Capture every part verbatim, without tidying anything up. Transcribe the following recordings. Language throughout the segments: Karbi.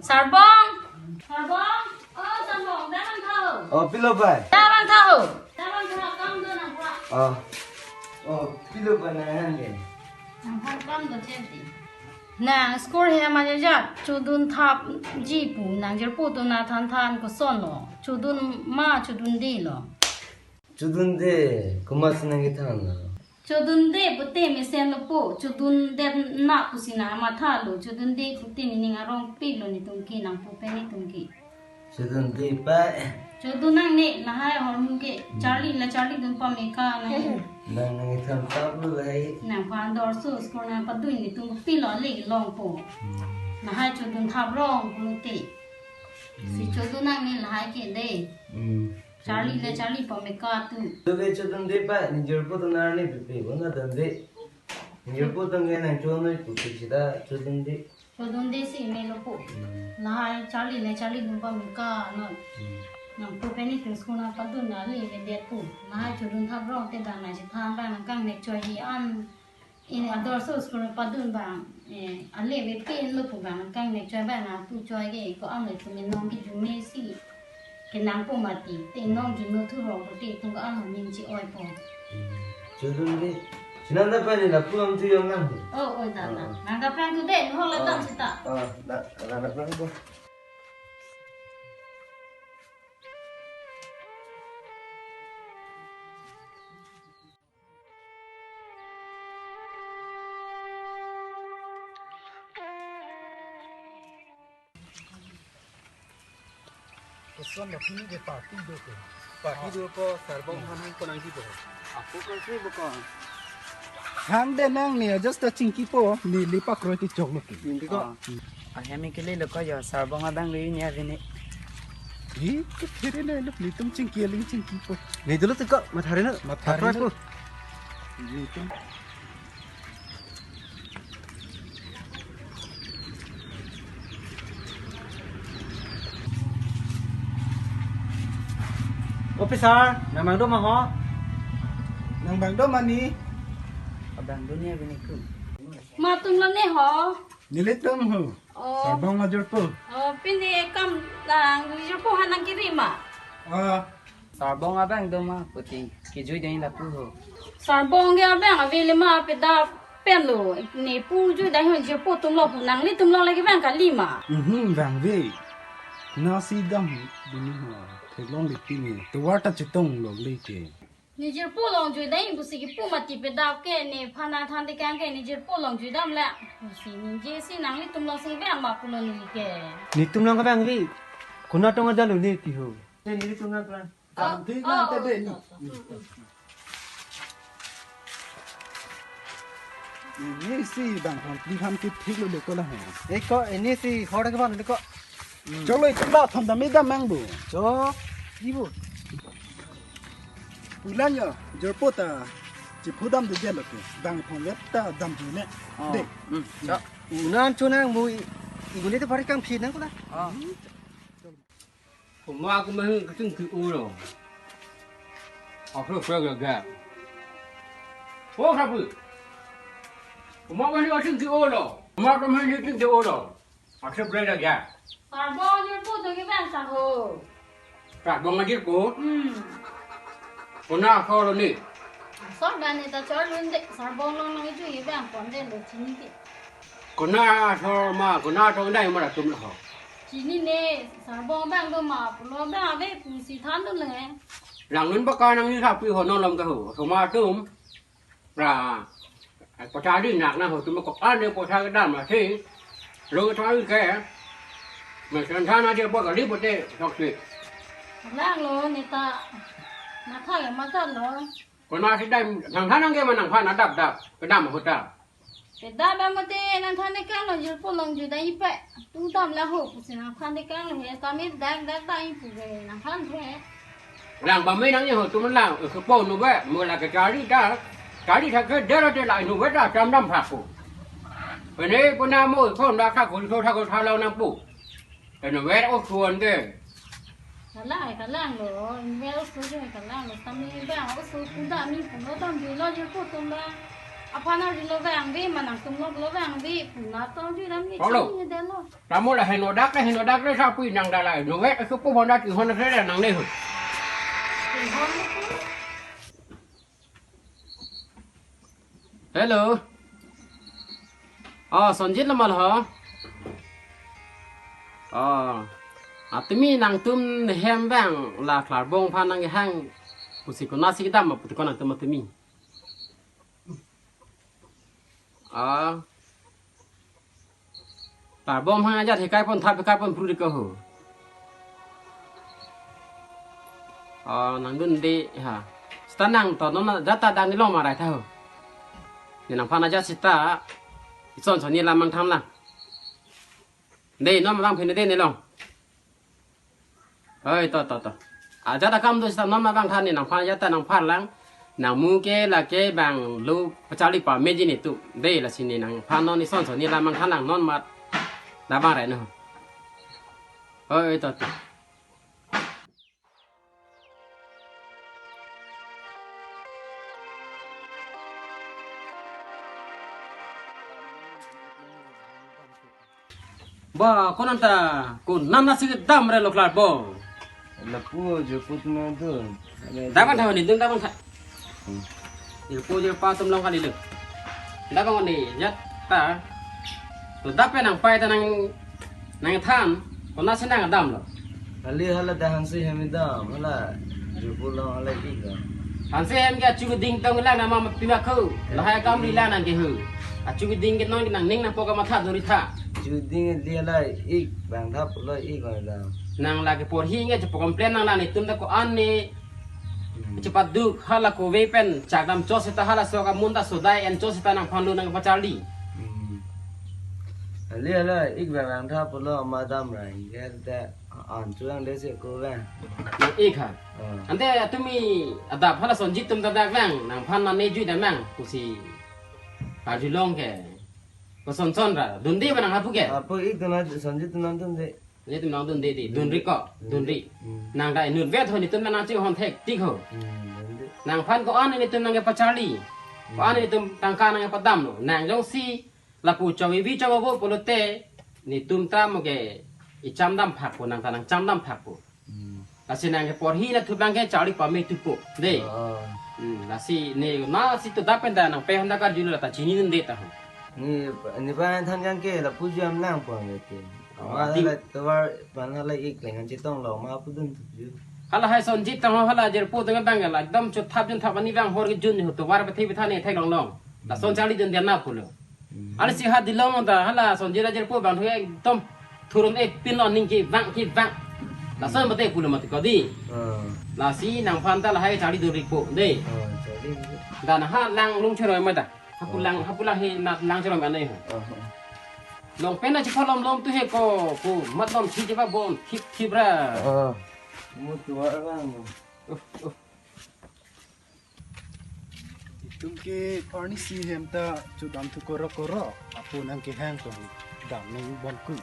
Sarbong! Sarbong! Oh, Sarbong, dak vangtha ho. Oh, pilo bai? Dak vangtha ho. Dak vangtha, kam do nang pha. Oh. Oh, pilo bai nang han ke? Nang pha kam do chenti. Nang school hem ajat chodun thapji pu nang jirpo atum nangthan than koson lo. Chodun ma chodunde lo. Chodunde, komatsi nang kethan lo? Chodunde pute mesen lo po, chodunde na pusi nang matha lo, chodunde pute nening arong pik lo netum ke, nang pupe netum ke. Chodunde pa. Chodun nangne, lahai ahormu ke, charli la charlidun pame ka nang. Nang nang kethan tap lo lahai. Nang phan dorso school nangpadun netum pilo le long po. Hmm. Lahai chodun thap rong pulote. Si Hmm. Chodun nangne lahai ke de. Hmm. Charli le charli pame ka tu. Tove chodunde pa, ne jirpo atum arni pipi, bona dunde. Ne jirpo atum ke nang chonoi pusi sita chodunde. Chodunde si melo po. Hmm. Lahai charli le charlidun pame ka non. Hmm. Nang pupe netum school nangpadun na le le det po. Lahai chodun thap rong te dan nangchethan abang nang kangnek choi hi an. Ini ador so school padun abang, eh, ale ve pen lo pu abang, kangnek choi abang nangpu choi ke, ko-an le tum non ke jume si kenang po mati, te non juno thu rong ko te tum ko-an ningje oi po. Chodunde. Chinam da pani lapu am tu yong nang. Oh, oi da da. Ah. Nang da plang tu de, ho la Ah. Tam sita. Ah, da, da, da plang ko. Koson lo kini ke party do ke. Party do po Sarbong han han ko nangji po. Ako ko si bukon. Han de nang ni just ta chingki po ni lipa kroi ti chok lo ke. Hindi ko. Ah. Ahem ke le lo ko ya Sarbong abang le ni avini. Hi, ke phere le lo netum chingki aling chingki po. Ni dulu tiko mathari na. Mathari na. Apa ko? Netum. Officer, nang bang do ma ho? Nang bang do ma ni? Abang do ni abini ku. Ma tum lo ne ho? Nelitum ho. Oh. Sarbong ajirpo. Oh, pini kam nang jirpo han nang kiri ma? Ah. Sarbong abang do ma puti kijui dei lapu ho. Sarbong ke abang ave le ma peda pen lo ne pu jui dei ho jirpo atum lo pu nanglitum lo lagi abang kali ma. Mhm, vangve. Nasi dam bini ho. Theklong le pini. Tovar ta chetong lo le ke. Ne jirpo along jui dei pusi kipu mati peda ke ne phan nangthan tekang ke ne jirpo along jui dam le. Pusi ningje si nanglitum lo si abang ma pulo ne ke. Netum lo abang vi. Konat tong ada lo ne ti ho. Ne netum lo abang. Ah, Bang, thik ah, lang te ah, de ni. Ah, ah. Ini si bang hon di ham ki thik lo le ko la hai. Eko, ini si hor ke ban le ko. Hmm. Cholo, ito ba thon dam ida mang bu. Cho, di bu. Ulang ya, jirpo ta. Chiphu dam de lo ke. Bang hon wet ta dam ju ne. Oh. De. Hmm. Cho. Unan chonang bu i-, iguni te pari kang phi nang ko la. Oh. Komat komat hei kachingki-o lo. Akhlo prak laga. O sapu. Komat komat hei kachingki-o lo. Komat komat hei kachingki-o lo. Akhlo prak laga. Sarbong ajirpo do ke bang sa ho. Sarbong ajirpo? Hmm. Konat asor lo ni? Asor bang ne ta chor lun de. Sarbong long long iju ke bang pon de lo chini ke. Konat asor ma, konat tong dai ma latum ho. Chini ne, Sarbong bang do ma, pulo bang ave pusi than do le. Lang nun baka nang ni sapi ho non lam ka ho, soma tum. Ra, pachari nak na ho, tum ko an de pachari dam la si. Lo pachari ke. Me san than na de bo kali pote, sok si. Lang lo, ne ta, na tha le ma ta lo. Konat si dai, nang than nang ke ma nang phan adap dap, kedam ho ta. Peda ba mate nang than ne kan lo jirpo long ju dai pe. Tu dam la ho pusi nang than ne kan lo he tame dak dak dai pu ge nang than the. Lang ba me nang ye ho tu man lang, eh, ke po nu be, mo la ke chari ta. Chari ta ke dera de la nu be ta cham dam pha ko. Pene puna mo ko na ka ko tho tha ko tha lo nang pu. Eno wer osuan ke. Kalang, kalang lo, wer osu ke kalang lo, tame bang osu punda mi pulo tam bilo je ko tum bang. Aphan arjulo vangve, ma nangtum lo lo vangve, puna tong ju ram ni Hello. Chang ni delo. Tamu la heno dak, heno dak le sapi nang dalai. Nove ke supu honda ti hon se nang ne hu. Ti hon ni tu. Hello. Oh, Sonjit lo ma lo. Oh. Atumi nangtum nehem vang la Klarbong aphan nanghang pusi konatsi kedam ma puti konat tuma tumi. Ah. Klarbong hang ajat hekai pon thap hekai pon phru di ko ho. Ah, nangdunde ha. Seta nang to non ajat ta dang ni long marai tha ho. Ne nangphan ajat seta. Ison son ni lam mangthan lang. De non mabang phin de ne long. Oi, to, to, to. Ajat akam do seta non mabang than ne nangphan ajat ta nangphan lang. Nangmu ke lake bang lo pacharli pameji ne tu. De lasi ne nangphan non ison son ni lam mangthan lang non mat. Da bang rai no. Oi, to, to. Ba, konat ta, konatsi kedam re lo Klarbong. Lapu jo put na dun. Da bang tha ni dun da bang tha. Hmm. Jirpo jirpo atum long kali lo. Da bang ni ajat ta. To da pen nangpai ta nang nangthan. Konatsi nangdam lo. Kali hala da hansi hem dam, hala jirpo lo hala ik lo. Hansi hem ke achu ding tong lang nama pima ko. Lahai kam ri lang nang ke hu. Achu ding ke non nangning nangpo kamatha dori tha. Achu ding li hala ik bang tha pulo ik lo da. Nang lake porhi nge chepo complain nang la netum ta ko-an ne. Hmm. Chepaduk hala kove pen chakdam chot seta hala sok amun ta sodai en chot seta nangphan lo nangpacharli. Hmm. Ali hala ik bang bang tha pulo madam rai ke da an chulang de se ko bang. Nang ik ha. Ah. Ante atumi adap hala Sonjit atum ta dak lang nangphan nane jui dam lang pusi arjulong ke. Koson son ra dunde ma nang hapu ke. Apo ik tuna Sonjit tuna dunde. Netum nangdunde di, dunri ko, dunri. Hmm. Nang dai nun vet ho netum nangchinghon thektik ho. Hmm, dunde. Nangphan ko-an netum nangkepacharli. Hmm. Ko-an netum tangka nangkepadam lo. Nang jongsi lapu chovivi chovovo pulote netum ta mo ke ichamdam phak po nang ta nangchamdam phak po. Hmm. Lasi nangke porhi na thup nangkecharli pame thupo. De. Oh. Hmm, lasi ne nasi to da pen da nangpehon da karjulo ta chinidunde ta ho. Ne ne pa than kang ke lapu jam lang po ke. Oh, ma ati- hala tovar pan hala ik lengan chetong lo ma pudun thup ju. Hala hai Sonjit tang ho hala jirpo tang bang la ekdom chot thap jun thap ani bang hor ke jun ho tovar pathe patha ne thek long long. Lason charli jun dia na pulo. Hmm. Hala si ha dilong ta hala Sonjit jirpo bang thu ekdom thurun ek pin lo ning ke bang ke bang. Lason bate pulo mati ko di. Ah. Lasi nangphan ta lahai charli dori po de. Ah, charli. Dan ha lang lung chero ma da. Hapu lang, hapu lang he na lang chero ma ne ho. Ah. Long pen na chipha lom lom tu he ko pu mat lom thi chiba bom thip thip ra. Ah. Mu tu ar bang. Uh, uh. Itum ke parnisi hem ta chudam thu koro koro. Apo nangkehang ko dam nang bon ku.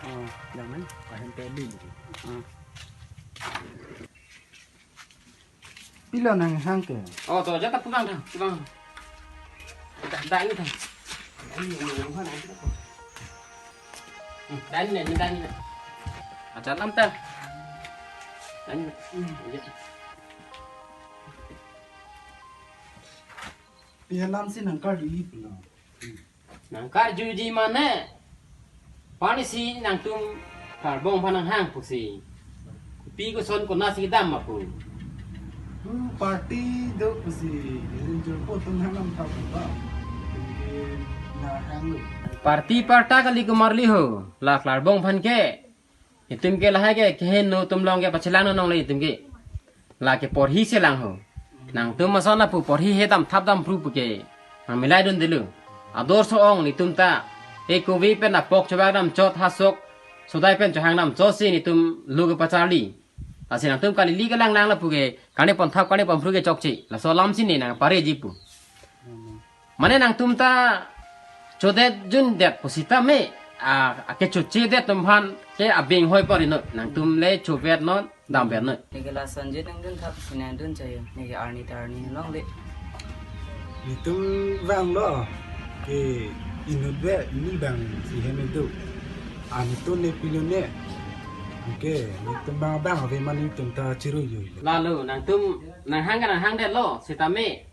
Ah, dam nang ahem ta li. Ah. Pilo nanghang ke? Oh, to, jata pulang dah, pulang. Dah, dah ini dah. Dah ini, ini dah ini dah. Hmm, dah ini, ini dah ini dah. Acha lam ta. Dah ini. Hmm, ya. Pi alam si nangkarjuji pulo. Nangkarjuji mane. Parnisi nangtum Klarbong aphan nanghang pusi. Kopi koson konatsi kedam ma pu. Hmm, party do pusi. Irin jurpo tum hanam tha pu ba. Tum ke nanghang lo. Party parta kali kumar li ho. La Klarbong aphan ke. Itum ke lahai ke keheno atum along ke pachelang nongle itum ke. Lake porhi chelang ho. Nangtum ason lapu porhi he dam thap dam phru pu ke. Nangmilai dun delu. Ador so-ong netum ta. E kove pen apok chobak dam chot hasok. Sodai pen chohang dam chot si netum lo kepacharli. Lasi nangtum kalili kelang lang lapu ke. Kane pon thap kane pon phru ke chokche. Laso alam si ne nangpareji pu. Mane nangtum ta chodet jundet pusita me, a, akechochedet atum aphan ke abeng hoi pori noi, nangtum le chovet non, damvet noi. Neke lason je nangdun thap si nangdun chayo, neke arni ta arni longle. Netum vanglo ke inut ve, inut bang si hem itu. Anutun ne pilone. Oke, netum bang bang ave mane netum ta chiru yu. Lalo, nangtum nanghang ke nanghang detlo, sitame.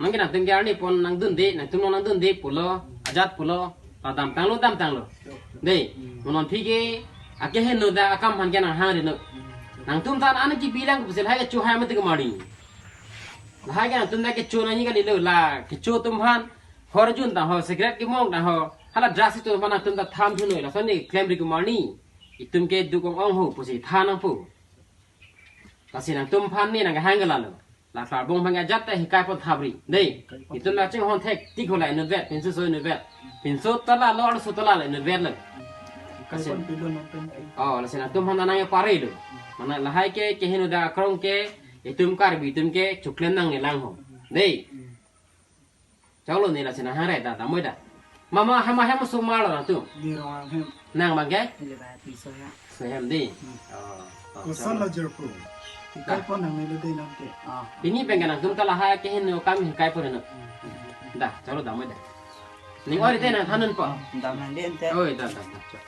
Nang ke nangtum ke arni pon nangdunde, nangtum nangdunde pulo, ajat pulo, ta damtanglo, damtanglo. Dei, mo non aphi ke, akeheno dak akam aphan ke nanghang rino. Nangtum ta an kibilang pusi lahai kecho hai mati kemari. Lahai ke nangtum dak kecho nangji kalilo, la kecho atum aphan, hor jun ta ho, cigarette kemong ta ho, hala drugs atum aphan nangtum ta than thunoi, lason ne klemri kemari. Itum ke duk ong ong ho pusi than nangpo. Lasi nangtum aphan ne nangkehang ke lalo. La Klarbong aphan ke ajat ta hikai pon thapri. Dei, itum la chinghon thektik ho la inutvet, pinso so inutvet. Pinso ta lalo, arloso ta lalo inutvet lo. Lasi, oh, lasi nangtum aphan nangparelo. Mane lahai ke, keheno dak akrong ke, itum Karbi atum ke, choklem nangne lang ho. Dei. Choklo ne lasi nanghang re da, damoi da. Mama, hama hem osomar lo nangtum. Ni rong hem. Nang bang ke? Ni le ba pinso hem. So hem dei. Hmm. Oh, oh, koson choklo. Lo jirpo. Hikai pon nangne lo dei nang ke. Ah. Pini pen ke nangtum ta lahai keheno akam hikai pon lo. Hmm. Da, choklo damoi da. Ning ori te nangthan unpo. Dam nang dei ante. Oi, da, da, da.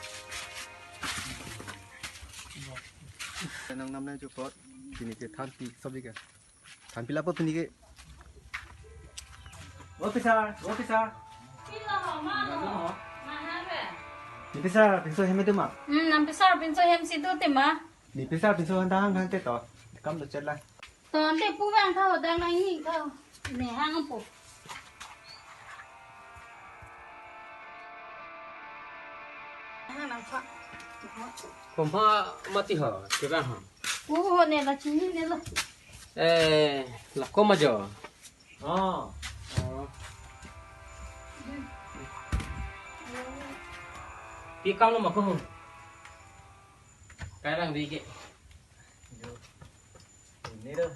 Nang nam nang chupot. Pini ke thanpi sabji ke. Thanpi lapo pini ke. O pisar, o pisar. Pilo ho, ma ho. Ma ha be. Ne pisar, pinso hem itu ma. Hmm, nang pisar, pinso hem si do te ma. Ne pisar, pinso hang hang te to. Kam do chet la. To ante pu vang tha ho dang nang hi tha. Ne hang po. Hang nang pha. Komat mati ho, kevang ho. Pu ho ne la chinine lo. Eh, la komat jo. Oh. Oh. Pi kam lo ma ko ho. Kai rang di ke. Yo. Ini do.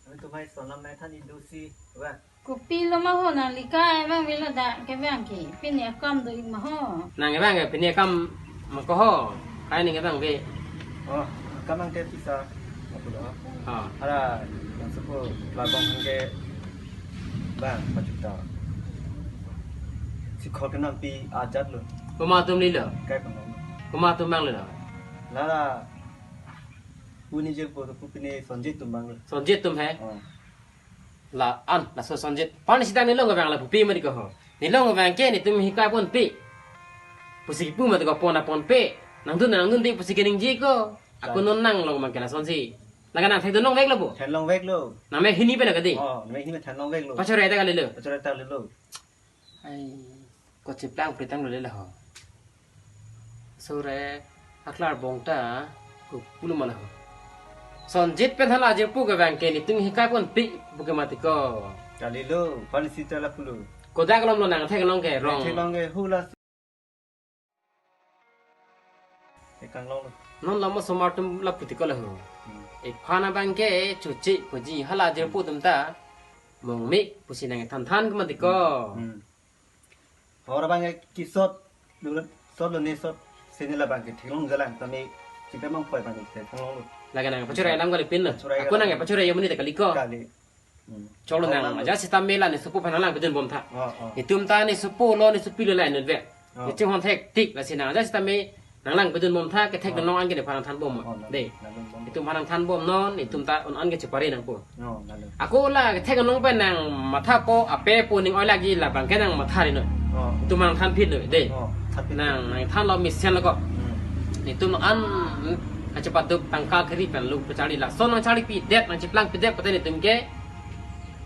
Kami tumai sonam nai than indo si, wa. Kopilo ma ho nang lika, eh, vangvelo dak kevang ke. Pini akam do-ik ma ho. Nang kevang ke, pini akam ma ko ho. Kai ning kevang ke. Oh, akam ang ke pisa. Aku do. Ha. Hala, nang supo labang ke bang, empat juta. Si khol kenam pi ajat lo. Komat atum lilo? Kai pangong. Komat atum bang lilo? Lala, uni je po to pine Sonjit atum bang lo. Sonjit atum he? Oh. La an, laso Sonjit. Pan sida nelong kevang la pupi mari ko ho. Nelong kevang ke netum hikai ponpe. Pusi kipu mati ko pon aponpe. Nangdun nangdunde pusi keningje ko. Ako non nang long mang ke lasonsi. Nang nang thekdun longveklo bo. Than longveklo. Nang me hini pen ke dei. Oh, me hini pen than longveklo. Pachore ta kalilo. Pachore ta kalilo. Ai, ko chiplang petang lo le ho. Sore, ha Klarbong ta, ko pulo ma ho. Sonjit pen hala jirpo kevang ke netum hikai ponpe pu ke mati ko. Kalilo, pan sita la pulo. Kodak lom lo nang thek long ke rong. Thek long ke hula. Ekang long lo. Non lama osomar atum lapu ti ko la ho. Hmm. Ephan abang ke choche puji hala jirpo atum ta. Mongme pusi nang than than ke mati ko. Hmm. Hor abang ke kisot, dulu sot lo ne sot, sini labang ke theklong jalang, tame chingpe mong poi abang ke theklong lo. Lake nang pachora alam kali pin lo. Pachora. Ako nang alam. Pachora ya muni ta kali ko. Kali. Hmm. Choklo nang alam lo. Ajat sitame la ne sopo aphan nanglang pedun bom tha. Oh, oh. Netum ta ne sopo lo ne sopi lo la inutvet. Oh. Ne chinghon thektik lasi nang ajat sitame nanglang pedun bom tha, kethek Oh. nang an ke nephan nangthan bom. Oh, nang, Dei. nang bom. Netum aphan nangthan bom non, netum ta un an ke chepare nangpo. Oh, nang. Ako la kethek nang pen nang matha po ape po ning oi lagi labang ke nang matha rino. Oh. Netum aphan nangthan phit lo, dei. Oh, than phit. Nang, nangthan lo mesen lo ko. Hmm. Netum an kachepaduk tangka keri pen lo pachari lason nangchari pidet, nangchiplang pidet pute netum ke.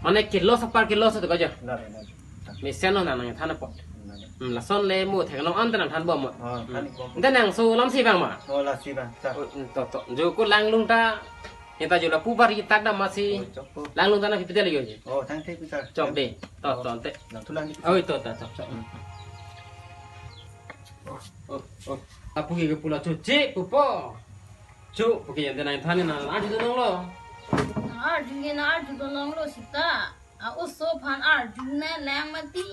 Mane ke loss apar ke loss to ko jo. Nang, nang. Mesen lo nang nangthan apot. Nang. Hmm, lason le mo thek nang an ta nangthan bom mo. Oh, Hmm. than bom. Ante nang so lam si bang ma. Oh, la si bang. Sa. Oh, hmm, to, to. Jo ko langlung ta. Neta jo lapu bari tak dam masi. Oh, chok po. Langlung ta na pipite le jo ji. Oh, thank you, sir. Chok dei. To, Oh. to, ante. Nang thulang di. Oh, to, to, to, to. Hmm. Oh, oh. Apu ke pula choche, pupo. Chu, puke yande nangthan na, arjudun longlo. Nang arju ke nang arjudun longlo sita. A oso aphan arju ne lang mati.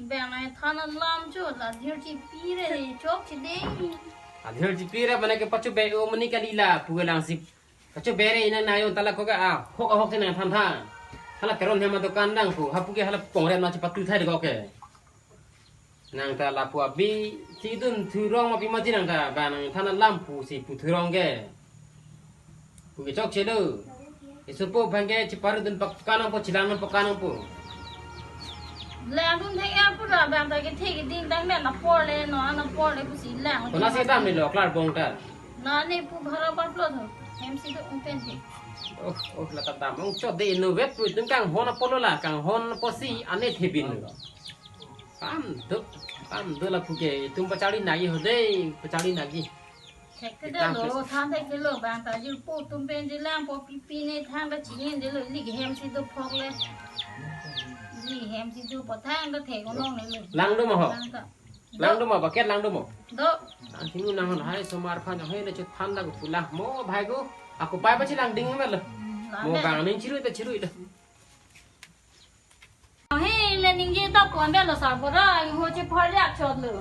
Bang nangthan alam chu, la dhir chipi re, chok chide. A dhir chipi re, mane ke pachu be o mani kali la, puke lang si. Pachu be re ina na yon tala ko ka, a, hok a hok si nangthan than. Hala Teron hem adokan dang pu, hapu ke hala pongrem na chepatu thai deko ke. Nang ta lapu abi, chidun thurong ma pima ji nang ta, ba nang than alam pusi pu thurong ke. Pu ke chokche lo. Isu po bang ke cheparu dun pakanang po, chelang nang pakanang po. Langdun thek ya pura bang ta kethe keding tang ne na por le, no na por le pusi lang. Kona si dam ni lo, klar bong ta. Na ne pu bhara pa plot ho. Hem si do open the. Oh, oh, la ta dam. Ong chot de innovet pu itum kanghon apotlo la, kanghon apotsi ane thebin lo. Pam do, pam do lapu ke, itum pachari nagi ho de, pachari nagi. Thek te lo, than thek te lo, bang ta ju po tum pen je lang po pipi ne thang ta chini de lo, ili hem si do phok le. Ili hem si do po thang ta thek onong le lo. Lang do ma ho? Lang ta. Lang do ma, bucket lang do ma? Do. Ang kinu nang hai somar phan hai na chut phan da ko pulang. Mo bhai ko, ako pai pa chelang ding ma lo. Hmm, lang. Mo de. Bang ning chirui ta chirui da. He le ningje ta ko ambe lo sarbura, ho che phar jak chot lo.